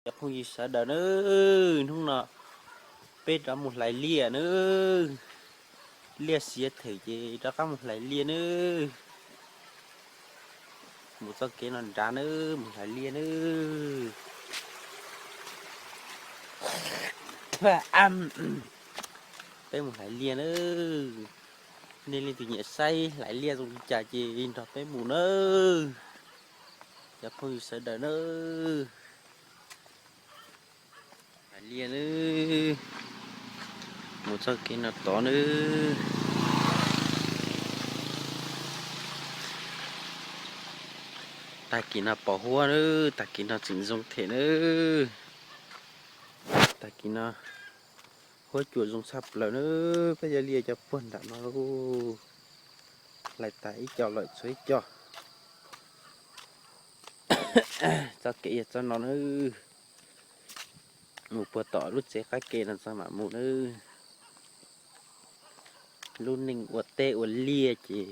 Cov phooj ywg sawv daws nawb, hnub no peb rov mus hlais liaj nawb. Liaj xiav them ces rov qab mus hlais liaj nawb. Mus txoj kev no nrad nawb, mus hlais liaj nawb. Peb mus hlais liaj nawb. Nej leej twg nyiam saib hlais liaj zoo li cas ces nrog peb mus nawb. Cov phooj ywg sawv daws nawb. Hlais liaj nawb. Mus txoj kev no tod nawb. Tag kis no pos huab nawb, tag kis no tseem zoo them nawb. Tag kis no huab cua zoo tshaj plaws nawb, peb cov liaj cov puag nram no lauj. Hlais tas ib co lawm tshuav ib co. Txoj kev yog txoj no nawb. Mus puag tom lub tsev qab ke no txog mam mus nawb. Lub neej ua teb ua liaj ces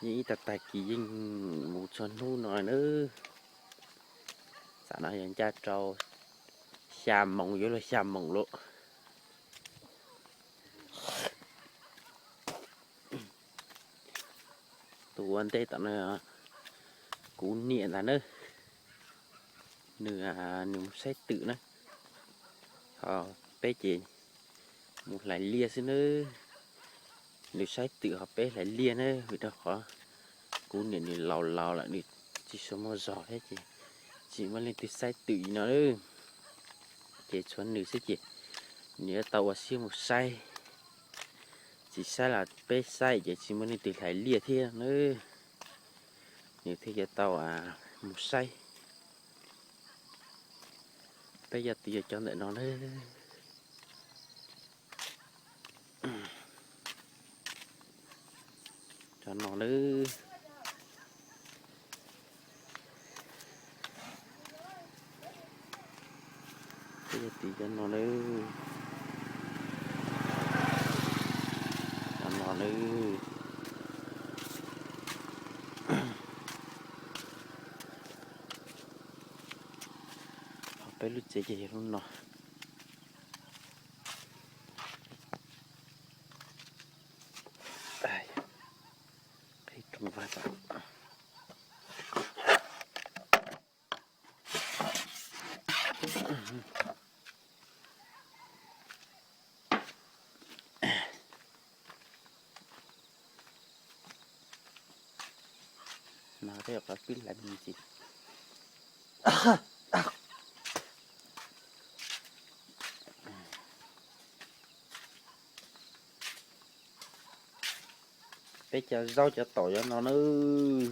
yeej ib tag tag kis yeej mus txhua hnub no nawb. Tam no yog ncaj rau xya moos yuav luag xya moos lawm. Tus ua ntej tom no kuv niam ntag nawb. Nws, nws mus saib twm na, ho peb ces mus hlais liaj xwb nawb. Nws saib twm ho peb hlais liaj nawb, vim rau qhov kuv niam nws laus laus lawm, nws tsis tshua muaj zog thiab ces tsis muaj leej twg saib twm li no. Ces tshuav nws xwb ces nws yuav tau ua siab mus saib. Tsis saib los peb saib ces tsis muaj leej twg hlais liaj thiab nawb. Nws thiaj yuav tau mus saib. Peb yog tus yog cov ntawm no nawb. Cov no nawb. Peb yog tus cov no nawb. Cov no nawb. Ho peb lub tsev ces yog lub no. Qhib rooj vag tas. No tej qhov pib hlais me ntsis. Peb cov zaub cov taum cov no nawb.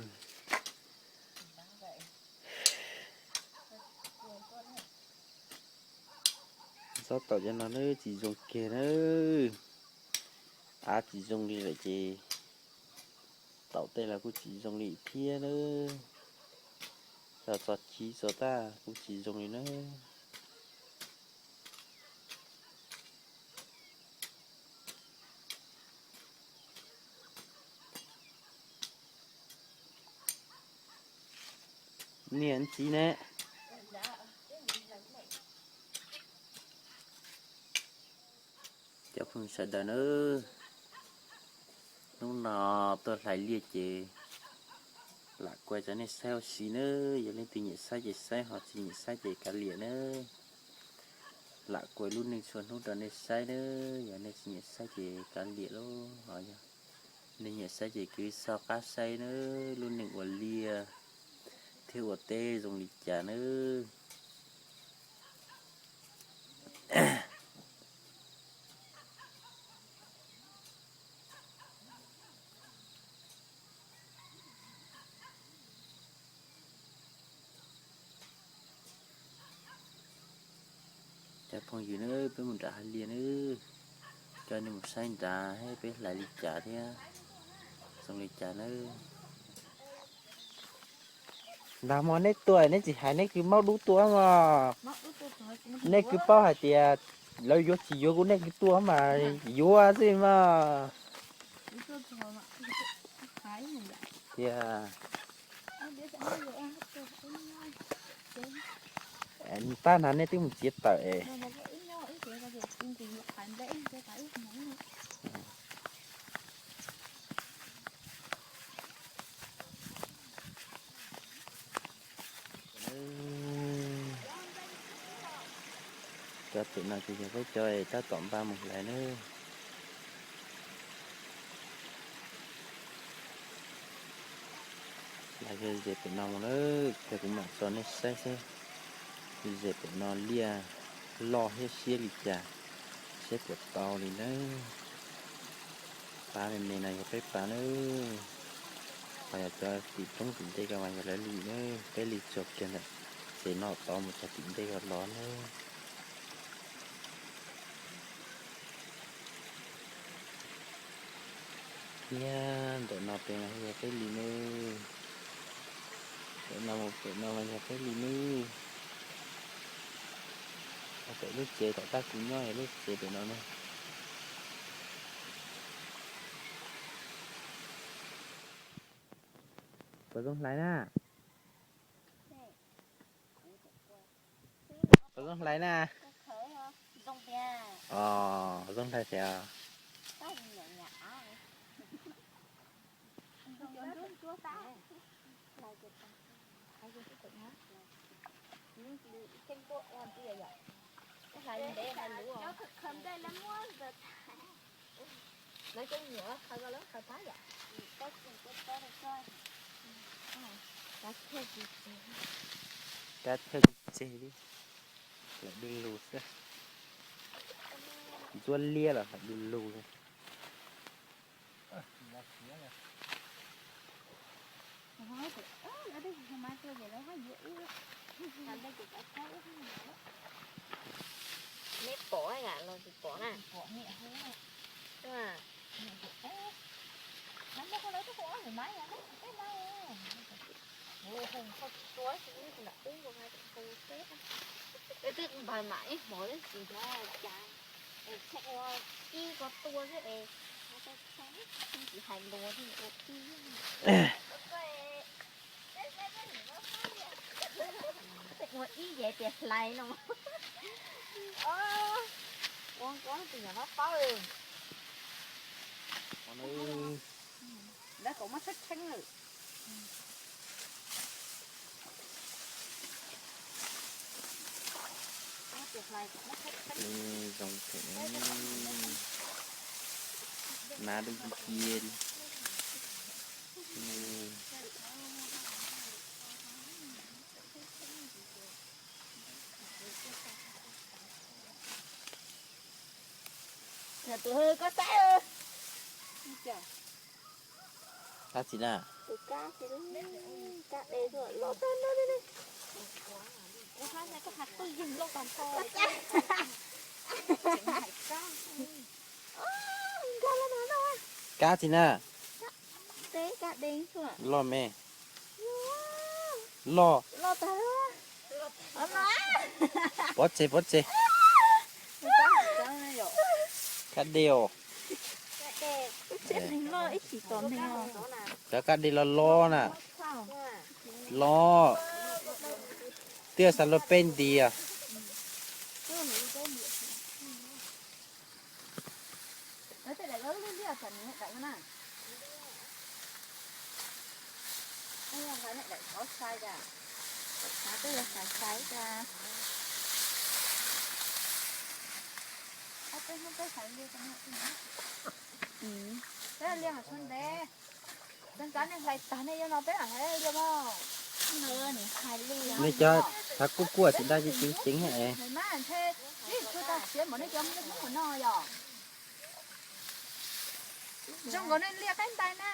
Zaub taum cov no nawb tsis zoo kiag nawb. Av tsis zoo li lawm ces taum tej los kuj tsis zoo li thiab nawb. Txog txog chiv txog tag kuj tsis zoo li nawb. Niam ntxiv ne. Cov phooj ywg sawv daws nawb, hnub no tuaj hlais liaj ces lam kuas rau nej saib ua si nawb. Yog leej twg nyiam saib ces saib, ho tsis nyiam saib ces kav liam nawb. Lam kuas lub neej txhua hnub rau nej saib nawb. Yog nej tsis nyiam saib ces kav liam lauj. Ho yog nej nyiam saib ces kwv xauj qab saib nawb, lub neej ua liaj thiab ua teb zoo li cas nawb. Cov phooj ywg nawb, peb mus nram hav liaj nawb, coj nej mus saib nrad thiab peb hlais li cas thiab zoo li cas nawb. Nag hmo neb tuaj neb tsis hais neb kwv maub dub tuaj mog. Neb kwv paub hais tias lawv yuav tsis yuav kuv, neb kwv tuaj mas yuav xwb mog. Tias Tab hnav nej twb mus txiav tawm es. Cov pem no ces yog peb cov es tab tom npaj mus hlais nawb. Hlais yog zes pem no mus nawb, ces kuv mam tso nej saib seb zes pem no liaj loj thiab siab li cas, seb puas tau li nawb. Pav me me no yog peb pav nawb, ho yog cov tim roob tim ntej ko mas yog lawv li nawb, peb li tsuas kiag ntawm tsev no tod mus txog tim ntej ko los nawb. Thiab ntawm no pem mas yog peb li nawb. Pem no mus pem no mas yog peb li nawb. Pem lub tsev tom qab kuv nyob yog lub tsev pem no na. Puas zoo hlais na? Puas zoo hlais na? Os, zoo hlais thiab. Kab thiaj tsis tseg li, lam du lug xwb. Ntxuav liab los lam du lug li. Neb pom los tsis pom na? Twb npawg mam ib hmos twb tsis hnov cas, tsheej ua ib ko tua xwb es, tsis hais luag ua ib, ua ib ces tias hlais no. Ua ua tus nyuam no paub. Lawv kom muab tshab tsheeb lawm. Zoo them, na dub cia li. Tus koj saib, kab txiv na. Tus kab, kab de loj tag nrho li. Kab txiv na. Loj me. Loj. Pov tseg, pov tseg. Kab de os. Cov kab de loj loj na. Loj. Twb xav luag peb ntiag. Peb liaj tshuav ntev, txav nej hlais tag nej yuav no peb mam hlais liaj mog. Nej cov thav kuj kuaj tsis daj ceev ceev. Mas ntshe ib tshuav tau siav npaum nej cov hnub no yom. Zoo nkaus nej liaj qaib ntais na.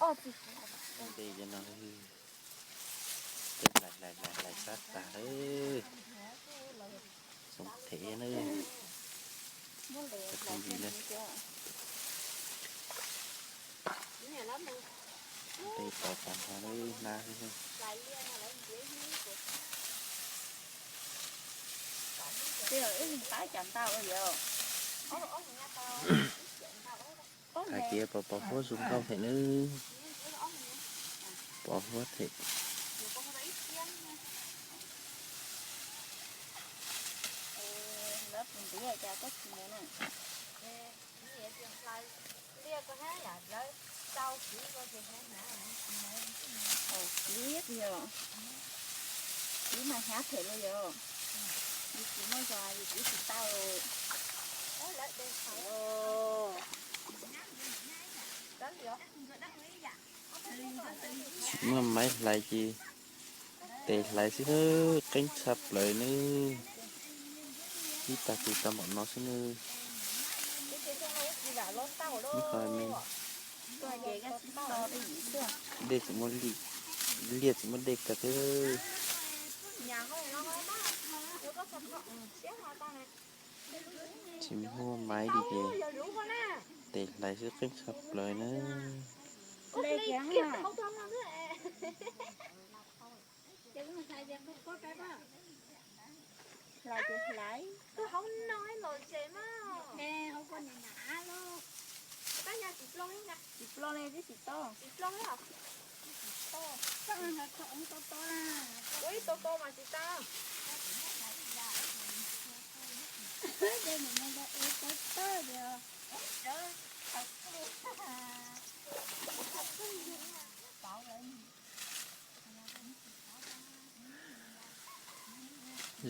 Peb hlais hlais hlais hlais sab tag lawm. Xoom them na. Peb tos tag nrho lawm na. Hais tias pos pos huab zoo nkauj them nawb. Pos huab them. Ntxiv cas koj tsis mus na? Liab yog, liab mas hnyav phem li yog, yus tsis muaj zog yus tsis tau. Tsis muaj maiv hlais ces tes hlais xwb nawb, qeeb tshaj plaws nawb. Ib tag tus tau npaum no xwb nawb. Dej tsis muaj li, liaj tsis muaj dej kiag thiab. Tsis muaj maiv li ces tes hlais xwb qeeb tshaj plaws nawb. Tsis plob li, tib tsis tau. Ua ib tau tau mas tsis tau.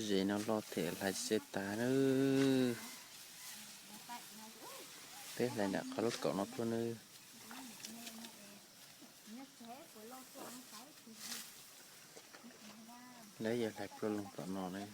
Zes no loj thiab hlais tsis tag nawb. Peb hlais nram qhov lub kaum no tuaj nawb. Lawv yog hlais plua loo tom no ne.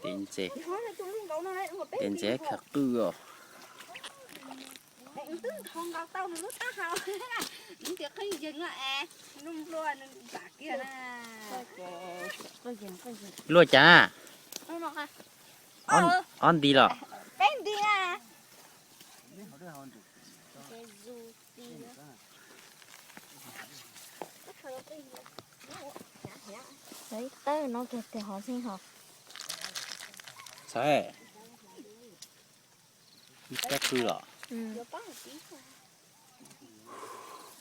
Tes ntses, tes ntses khav qwj os. Luaj cas na? Ob nti los? Tawb no kiag tes hov xeeb hov. Txhawb, ib kab qw los?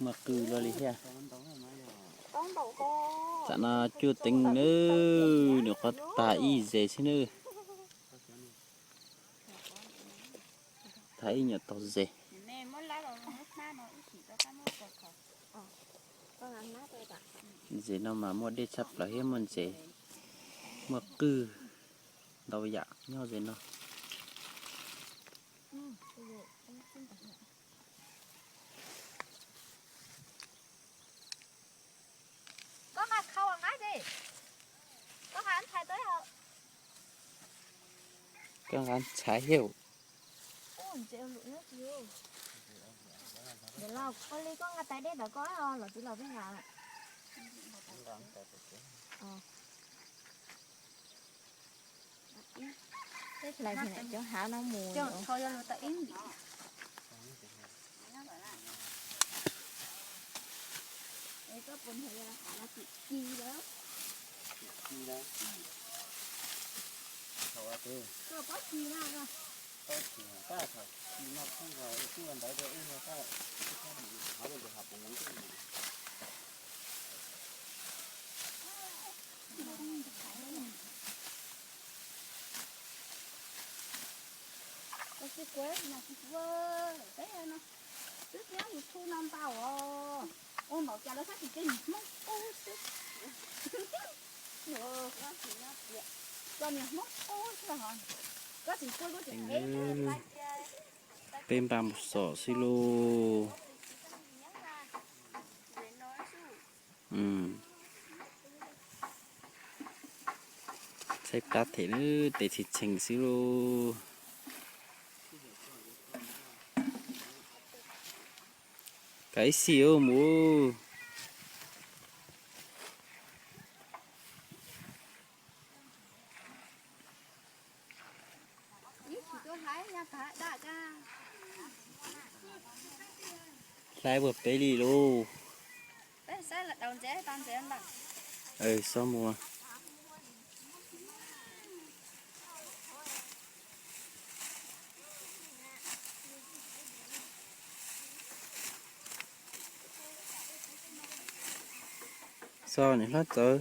Muaj qw luaj li thiab. Tam no cuaj teev nawb, nws qhov tag ib zes xwb nawb. Tag ib nyuam taug zes. Zes no mas muaj dej tshaj plaws thiab muaj ntses, muaj qwj ntau yam nyob zes no. Koj nqa ntxhais thiab. Ua li koj nqa tais dej tom koj los txiv los peb nqa. Peb hlais cov hav no mus. Koj xib kuv no, xib kuv, peb no, twb nyob YouTube no ntau os. Ua npaum cas lawv txhob tsis cem niag Hmoob qub xwb. Koj niag Hmoob qub xwb ho. Koj tsis kuj kuj tsis ev. Peb npaj mus xom xwb lauj. Tshaib plab them na, tes tshee tshee xwb lauj. Kav ib xim mus. Hlais puag peb li lauj. Xob mus. Txog niam hlob txawv.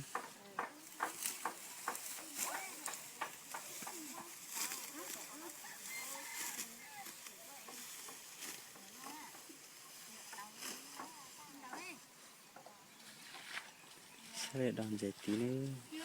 Sab li dag ntses tid nawb.